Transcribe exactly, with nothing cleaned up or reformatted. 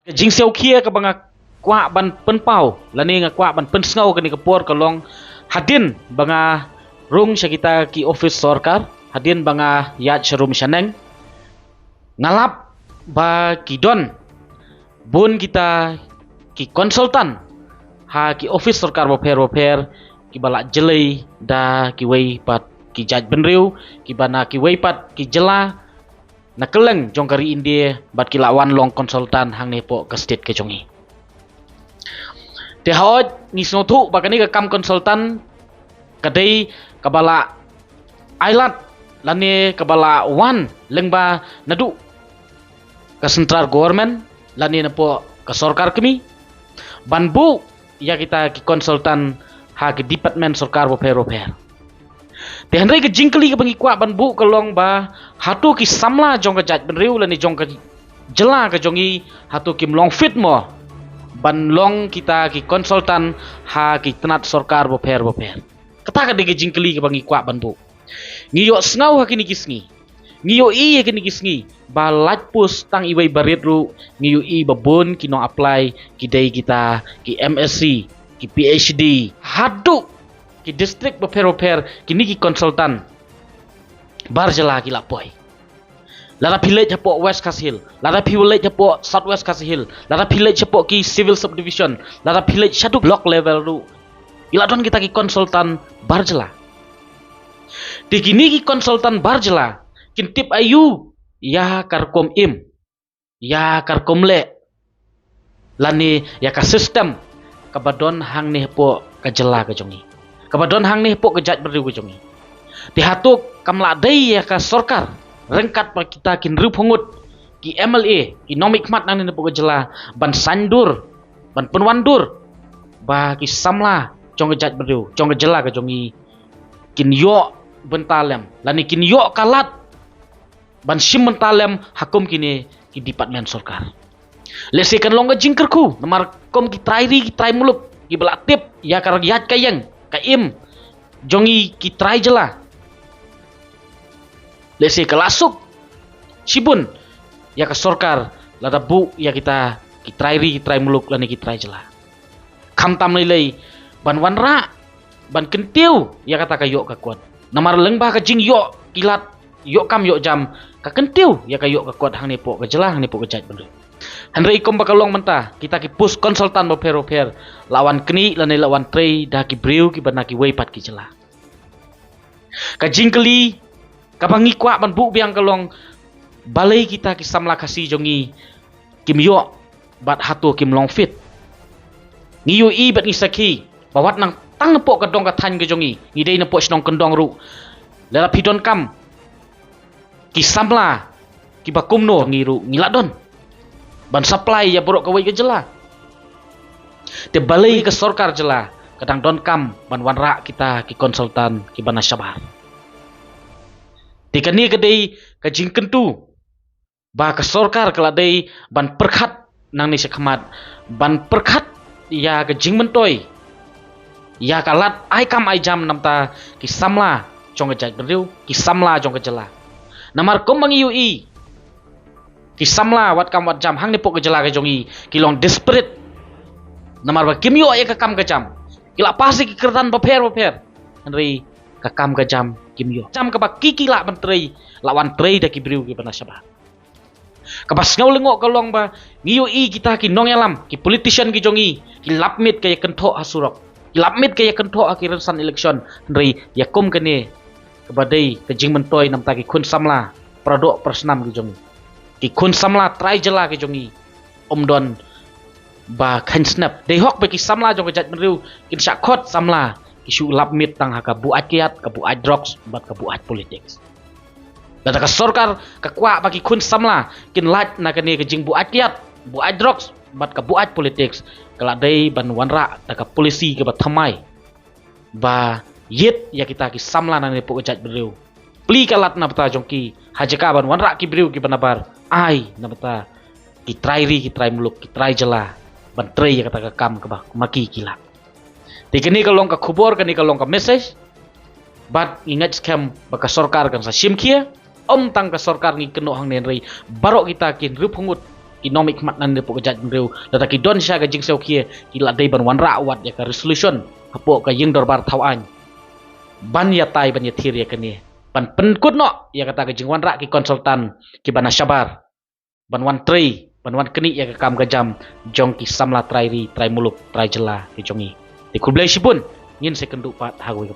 Ka jingsiaw khia kaba nga kwah ban pynpaw lane nga kwah ban pynsngew kane ka por ka long, hadien ba nga rung sha kita ki office sorkar, hadien ba nga ïaid sharum shaneng, nga lap ba ki don bun kita ki consultant ha ki office sorkar bapher bapher, kiba la jlei da kiwei pat ki jaitbynriew, kiba na kiwei pat ki jylla na kylleng jong ka ri India, bad ki la wan long consultant hangne hapoh ka state ka jong ngi. Te hooid, ngi sngewthuh ba kane ka kam consultant ka dei kaba la ailad lane kaba la wan lyngba naduh ka central government lane napoh ka sorkar kmie ban buh ïa kita ki consultant ha ki department sorkar bapher bapher. Te hynrei ka jingkylli kaba ngi kwah ban buh ka long ba, hato ki samla jong ka jaitbynriew lane jong ka jylla ka jong ngi, hato kim long fit mo ban long kita ki consultant ha ki tnat sorkar bapher bapher? Kata ka dei ka jingkylli kaba ngi kwah ban buh. Ngi ïohsngew ha kine ki sngi, ngi ïohi ha kine ki sngi ba lait post tang iwei barit ruh, ngi ïohi ba bun ki nong apply ki dei kita ki M Sc, ki P H D, haduh ki district bapher bapher kine ki consultant bar jylla ki la poi. Lada phi leit hapoh West Khasi Hills, lada phi leit hapoh South West Khasi Hills, lada phi leit hapoh ki civil subdivision, lada phi leit shaduh block level ruh, ki la don kita ki consultant bar jylla. Te kine ki consultant bar jylla kin tip aïu ïa ka rukom im, ïa ka rukom leh, lane ïa ka system kaba don hangne hapoh ka jylla ka jong ngi, kaba don hangne hapoh ka jaitbynriew ka jong ngi. Te hato kam lah dei ïa ka sorkar ryngkat bad kita ki hynriewphew ngut ki M L A, ki nongmihkhmat nangne napoh ka jylla, ban saiñdur, ban pynwandur ba ki samla jong ka jaitbynriew, jong ka jylla ka jong ngi, kin ïoh bynta lem lane kin ïoh ka lad ban shim bynta lem ha kum kine ki department sorkar? Lehse kan long ka jingkyrkhu, namar kum ki trai ri ki trai muluk kiba la tip ïa ka ïaid ka ïeng ka im jong ngi ki trai jylla, lehse ka la suk shibun ïa ka sorkar lada buh ïa kita ki trai ri ki trai muluk lane ki trai jylla. Khamtam lei lei ban wanrah ban kyntiew ïa kata ka ïoh ka kot. Namar lyngba ka jingïoh ki lad, ïoh kam ïoh jam, ka kyntiew ïa ka ïoh ka kot hangne hapoh ka jylla, hangne hapoh ka jaitbynriew. Hynrei kumba ka long mynta, kita ki post consultant bapher bapher la wan knieh lane la wan trei da ki briew kiba na kiwei pat ki jylla. Ka jingkylli kaba ngi kwah ban buh biang ka long, balei kita ki samla Khasi jong ngi kim ïoh bad hato kim long fit? Ngi ïohi bad ngi sakhi ba wat nang tang napoh ka dong ka thaiñ ka jong ngi, ngi dei napoh shnong kyndong ruh, lada phi donkam ki samla kiba kumno, ngi ruh ngi la don ban supply ïa baroh kawei ka jylla. Te balei ka sorkar jylla ka dang donkam ban wanrah kita ki consultant kiba na shabar? Te kane ka dei ka jingkyntu ba ka sorkar ka la dei ban pyrkhat nangne shakhmat, ban pyrkhat ïa ka jingmyntoi ïa ka lad ai kam ai jam namta ki samla jong ka jaitbynriew, ki samla jong ka jylla. Namar kumba ngi ïohi, ki samla wat kam wat jam hangne hapoh ka jylla ka jong ngi ki long desperate, namar ba kim ïoh ïa ka kam ka jam. Ki la pass ïa ki kyrdan bapher bapher, hynrei ka kam ka jam kim ïoh. Jam kaba ki ki lah ban trei, la wan trei da ki briew kiba na shabar. Kaba sngew lyngngoh ka long ba ngi ïohi kita ki nongïalam, ki politician ki jong ngi, ki lap miet ka ïakynthoh ha surok, ki lap miet ka ïakynthoh ha ki rynsan election, hynrei ïa kum kane kaba dei ka jingmyntoi namta ki khun samla paradoh parasnam ki jong ngi, ki khun samla trai jylla ki jong ngi, ym don ba kheiñ snep. Dei hok ba ki samla jong ka jaitbynriew kin shah khot samla, ki shu lap miet tang ha ka buaid kiad, ka buaid drugs bad ka buaid politics. Lada ka sorkar ka kwah ba ki khun samla kin lait na kane ka jingbuaid kiad, buaid drugs bad ka buaid politics, ka la dei ban wanrah da ka policy kaba thymmai ba ïit ïa kita ki samla nangne hapoh ka jaitbynriew. Plie ka lad na bynta jong ki, ha jaka ban wanrah ki briew kiba nabar, ai na bynta ki trai ri ki trai muluk, ki trai jylla ban trei ïa kata ka kam kaba ma ki ki lah. Te kane ka long ka khubor, kane ka long ka message. Bad ngi ngeit skhem ba ka sorkar kan sa shim khia. Ym tang ka sorkar ngi kynnoh hangne, hynrei baroh kita ki hynriewphew ngut ki nongmihkhmat nangne hapoh ka jaitbynriew, lada ki don shisha ka jingsngewkhia, ki la dei ban wanrah wat ïa ka resolution hapoh ka ïing dorbar thaw aiñ ban ïatai ban ïathir ïa kane, ban pynkut noh ïa kata ka jingwanrah ki consultant kiba na shabar ban wan trei, ban wan knieh ïa ka kam ka jam jong ki samla trai ri, trai muluk, trai jylla ki jong ngi. Te khublei shibun, ngin sa ïakynduh pat ha kawei ka por.